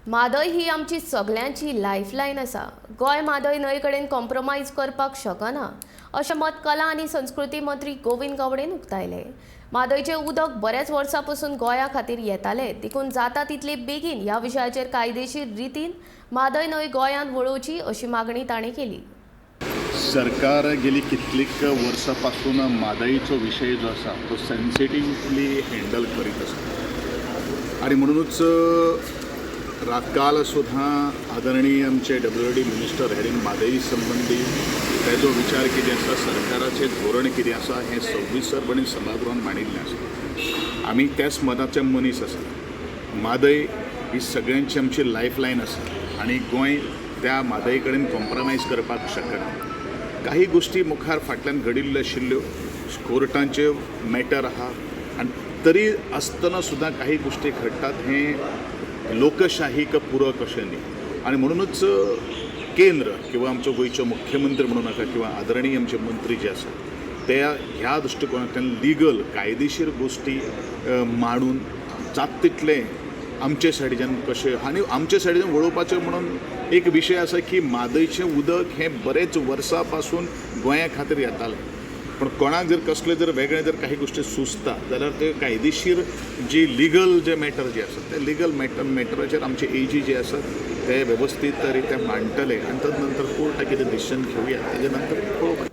म्हादय ही आमची सगल्यांची लायफलायन आसा. गोंय म्हादय न्हंय कडेन कॉम्प्रोमायज करपाक शकना अशें मत कला आनी संस्कृती मंत्री गोविंद गावडेन उक्तायलें. म्हादयचें उदक बऱ्याच वर्सां पसून गोंया खातीर येतालें, देखून जाता तितले बेगीन ह्या विशयाचेर कायदेशीर रितीन म्हादय न्हंय गोंयांत वळोवची अशी मागणी तांणी केली. सरकार गेली कितलीक वर्सां पासून म्हादयचो विशय जो आसा तो सेन्सिटिवली हँडल करीत आसा आनी म्हणुनूच काल सुद्दां आदरणीय आमचे डब्ल्यू डी मिनिस्टर हांणी म्हादई संबंदी तेजो विचार कितें आसा, सरकाराचें धोरण कितें आसा हें सविस्तरपणे सभागृहान मांडिल्लें आसा. आमी त्याच मताचे मनीस आसा. म्हादय ही सगळ्यांची आमची लायफलायन आसा आनी गोंय त्या म्हादय कडेन कॉम्प्रोमायज करपाक शकना. काही गोश्टी मुखार फाटल्यान घडिल्ल्यो आशिल्ल्यो, कोर्टांच्यो मॅटर आहा आनी तरी आसतना सुद्दां काही गोश्टी घडटात हें लोकशाहीक पुरक अशें न्ही. आनी म्हणुनूच केंद्र किंवा आमचो गोंयचो मुख्यमंत्री म्हणूं नाका किंवा आदरणीय आमचे मंत्री जे आसा ते ह्या दृश्टिकोनांतल्यान लिगल कायदेशीर गोश्टी मांडून जाता तितलें आमचे सायडीच्यान कशें आनी आमचे सायडीच्यान वळोवपाचें म्हणून एक विशय आसा की म्हादयचें उदक हें बरेच वर्सां पासून गोंया खातीर येतालें, पूण कोणाक जर कसलें जर वेगळें जर काही गोश्टी सुचता जाल्यार ते कायदेशीर जी लिगल जे मॅटर जे आसा ते लिगल मॅटराचेर आमचे एजी जे आसात ते वेवस्थीत रित्या मांडटले आनी तद नंतर कोर्टाक कितें डिसिजन घेवया तेजे नंतर पळोवपाचें.